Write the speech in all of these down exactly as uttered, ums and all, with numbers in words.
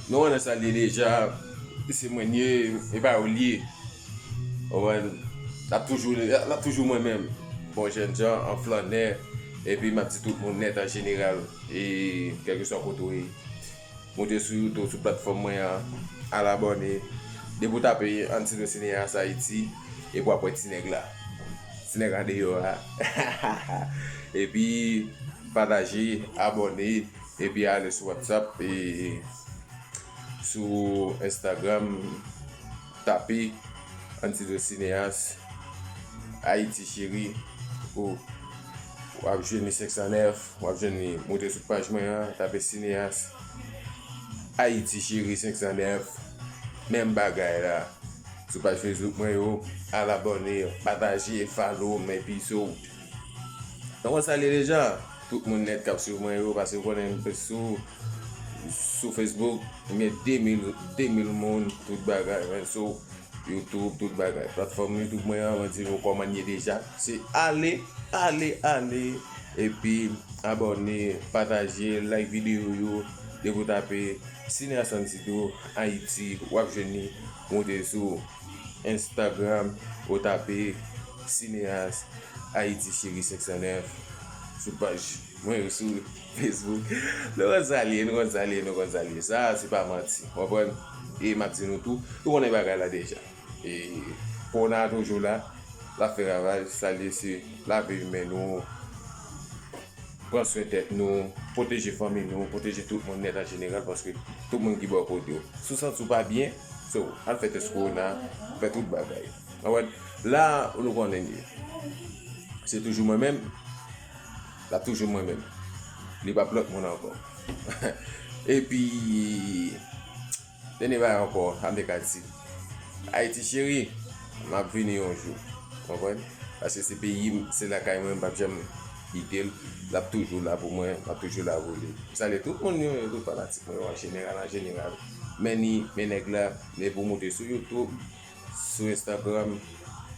Nou konnen sa l ye deja, se mwen l ye, e pa yo l ye. Ou konprann? L ap toujou, l ap toujou mwen menm. Bon jènjan, an flannè, epi m ap di tout moun nèt an jeneral, e kèlkeswa kote w ye, moute sou YouTube, sou platfòm mwen an, al abòne. Depi w tape Antido Cineas Ayiti, epi w ap wè ti nèg la. Ti nèg andeyò a. Epi, pataje, abòne, epi ale sou WhatsApp, e sou Instagram, tape Antido Cineas Ayiti Cheri, ou w ap jwenn li senk san nèf, w ap jwenn li, moute sou paj mwen an, tape Cineas Ayiti Cheri senk san nèf, menm bagay la. Sou paj Facebook mwen yo, al abòne, pataje, follow, men epi sou. Nou konn sa l ye deja, tout moun nèt k ap swiv mwen yo, paske w konnen m sou, sou Facebook, m gen de mil, de mil moun, tout bagay, men sou YouTube, tout bagay. Platfòm YouTube mwen an, mwen di nou kòman l ye deja. Se ale, ale, ale, epi abòne, pataje, like videyo yo, depi w tape Cineas Antido Ayiti, w ap jwenn li, moute sou Instagram, ou tape Cineas Ayiti Cheri senk san nèf sou paj mwen yo sou Facebook. Nou konn sa l ye, nou konn sa l ye, nou konn sa l ye. Sa a se pa manti. Konprann? E m ap di nou tou, nou konnen bagay la deja. E kowona a toujou la, l ap fè ravaj, sa l ye se lave men nou, pran swen tèt nou, pwoteje fanmi nou, pwoteje tout moun nèt an jeneral, paske tout moun ki bò kote w. Si w santi w pa byen, so, al fè tès kowona, fè tout bagay. Konprann? La, nou konnen li. Se toujou mwen menm, l ap toujou mwen menm. Li p ap lòt moun ankò. Epi, dènye bagay ankò, sa m te ka di. Ayiti cheri, m ap vini yon jou. Konprann? Paske se peyi m, se lakay mwen, m p ap janm kite l. L ap toujou la pou mwen, m ap toujou la pou li. M salye tout moun yo, tout fanatik mwen yo, an jeneral, an jeneral. Men ni, men nèg la, men pou moute sou YouTube, sou Instagram,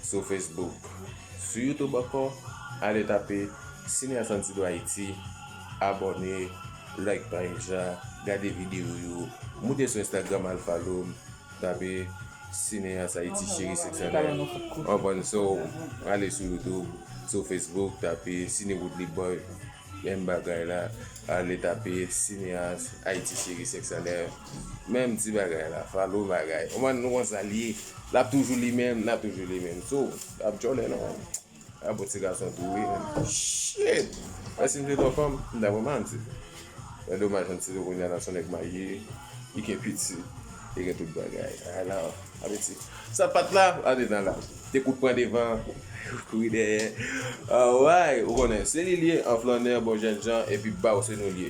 sou Facebook. Sou YouTube ankò, ale tape Cineas Antido Ayiti, abòne, like paj la, gade videyo yo, moute sou Instagram al follow m, tape Cineas Ayiti Cheri senk san nèf. Konprann? So, ale sou YouTube, sou Facebook, tape Cine Woodly Boy. Menm bagay la, ale tape Cineas Ayiti Cheri senk san nèf. Menm ti bagay la, follow bagay. Konprann? Nou konn sa l ye. L ap toujou li menm, l ap toujou li menm. So, ap djòlè non. A bon ti gason tou wi. Shit! Mwen si m te t on fanm, m ta pran Antido. Men domaj Antido kounye a la s on nèg marye, li gen pitit, li gen tout bagay. Ala, apeti. Sapat la, andedan la. Te kout pran devan, kouri dèyè. Alright, ou konnen, se li l ye, an flannè, bon jènjan, epi ba w se nou l ye.